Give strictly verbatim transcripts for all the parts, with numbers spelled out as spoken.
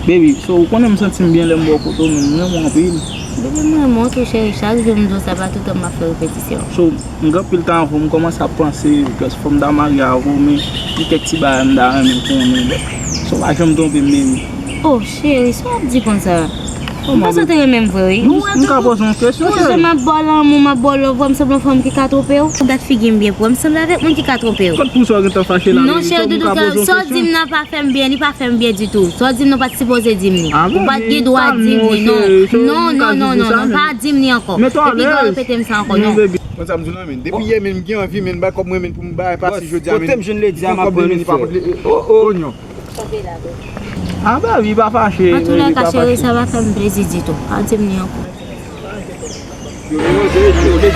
Baby, so ou konnen m santi m byen lè m bò kote w, men m renmen w anpil. Baby, m renmen w tou, cheri. Chak jou m di w sa, pa toutan m ap fè repetisyon. So, m gen anpil tan avè w, m kòmanse ap panse, because fò m ta marye avè w, men gen kèk ti bagay m ta renmen konnen. So, pa janm twonpe m, baby. Oh, cheri, sa w ap di konsa? M panse w te renmen m vre, wi. M ka poze yon kesyon, cheri. Tou jou m ap ba w lanmou, m ap ba w love, wè m sanble yon fanm ki ka twonpe w. Gad figi m byen, pou wè m sanble avèk moun ki ka twonpe w. Kot pou sa w gentan fache la, baby? Non, cheri, de tout kè, sa w di m nan pa fè m byen, li pa fè m byen ditou. Sa w di m nan pa t sipoze di m li. Ou pa t gen dwa di m li, non. Non, non, non, non, non, pa di m li ankò. Epi pa repete m sa ankò, non. Konn sa m di w la, men. Depi yè, men, m gen anvi, men, m bay kòb mwen, men, pou m bay pase jodi a, men. Kote m jwenn ledi a, m ap pran li fè. Oh, oh. Onyon. Ah, baby, pa fache, baby, pa fache. Antoulèka, cheri, sa pa fè m plezi ditou. Pa di m li ankò. Yo, yo, yo, yo, yo,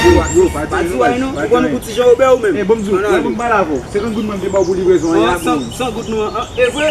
yo, yo, pa di w anyen non. Ou konn pou ti jan Obè ou menm. Eh, bon, m di w, lè pou m pale avè w, senkant goud mwen m te ba w pou livrezon an, y a san, san goud nou an, e vre?